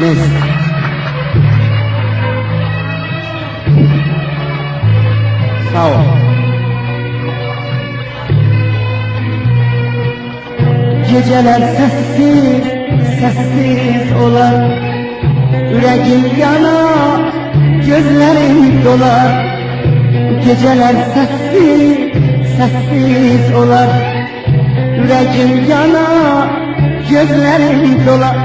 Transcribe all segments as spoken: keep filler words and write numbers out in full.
مرسی. ساغ اول. گئجه‌لر سس‌سیز، سس‌سیز اولار. اوره‌ییم یانار، گؤزلریم دولار. گئجه‌لر سس‌سیز، سس‌سیز اولار. اوره‌ییم یانار، گؤزلریم دولار.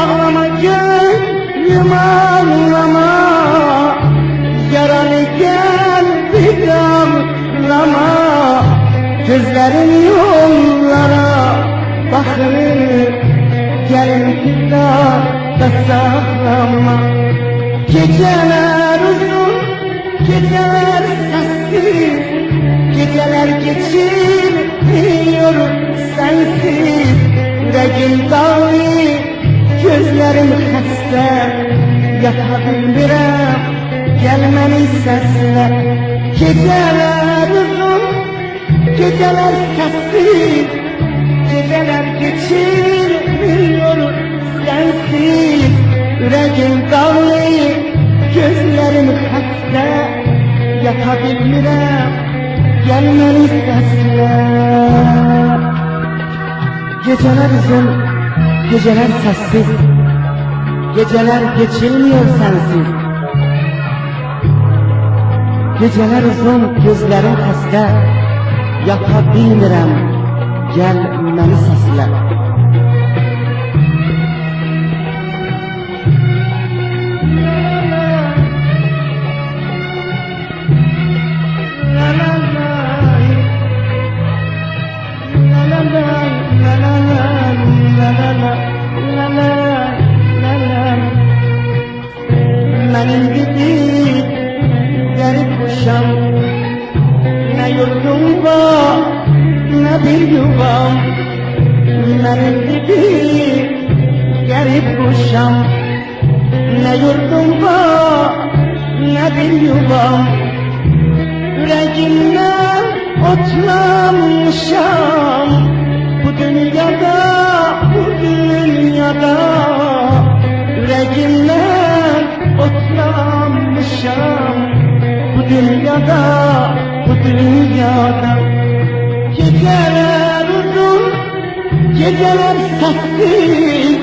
آغلاما گؤزلوم، آغلاما، یارانی گل بیر آغلاما. گؤزلریم یوللارا باخیر، گلین بیر داغدا ساخلاما. گئجه‌لر اوزون، گئجه‌لر سس‌سیز، گئجه‌لر کئچیرمیرم سنسیز. اوره‌ییم داغلی، گؤزلریم خسته، یاتا بیلمیرم، گل منی سسله. گئجه‌لر اوزون، گئجه‌لر سس‌سیز، گئجه‌لر کئچیرمیرم سنسیز. اوره‌ییم داغلی، گؤزلریم خسته، یاتا بیلمیرم، گل منی سسله. گئجه‌لر اوزون، گئجه‌لر سس‌سیز، گئجه‌لر کئچیرمیر سنسیز. گئجه‌لر اوزون، گؤزلریم خسته، یاتا بیلمیرم، گل منی سسله. من ایندی بیر غریب قوشام، نه یوردوم وار، نه بیر یووام. من ایندی بیر غریب قوشام، نه یوردوم وار، نه بیر یووام. اوره‌ییمدن اوتلانمیشام بو دونیادا، بو دونیادا. اوره‌ییمدن اوتلانمیشام بو دونیادا، بو دونیادا. گئجه‌لر اوزون، گئجه‌لر سس‌سیز،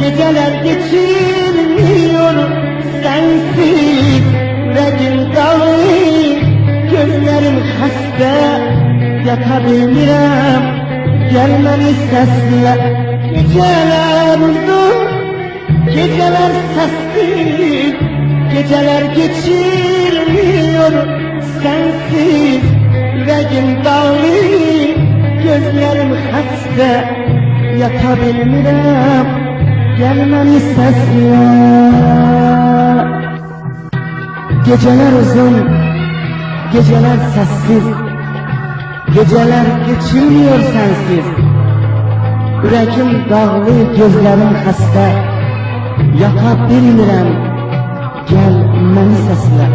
گئجه‌لر کئچیرمیر سنسیز. اوره‌ییم داغلی، گؤزلریم خسته، یاتا بیلمیرم، گل منی سسله. گئجه‌لر اوزون، گئجه‌لر سس‌سیز، گئجه‌لر کئچیرمیر سنسیز. اوره‌ییم داغلی، گؤزلریم خسته، یاتا بیلمیرم، گل منی سسله. گئجه‌لر اوزون، گئجه‌لر سس‌سیز، گئجه‌لر کئچیرمیر سنسیز. اوره‌ییم داغلی، گؤزلریم خسته، یاتا بیلمیرم، گل منی سسله.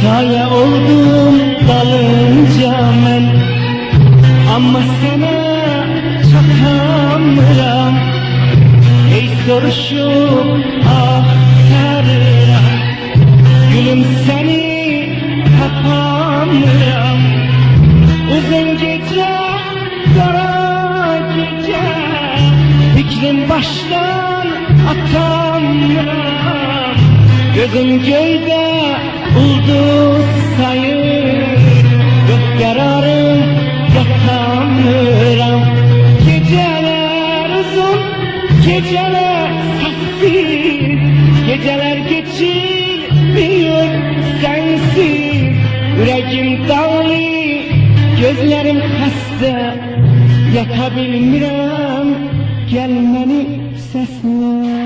سایه اولدوم دالینجا من، آمما سنه چاتامیرام. هئی سوروشوب آختاریرام، گولوم، سنی تاپامیرام. اوزون گئجه، قارا گئجه، فیکریم باشدان آتامیرام. گؤزوم گؤیده اولدوز ساییر، یوخ قراریم، یاتامیرام. گئجه‌لر اوزون، گئجه‌لر سس‌سیز، گئجه‌لر کئچیرمیر سنسیز. اوره‌ییم داغلی، گؤزلریم خسته، یاتا بیلمیرم، گل منی سسله.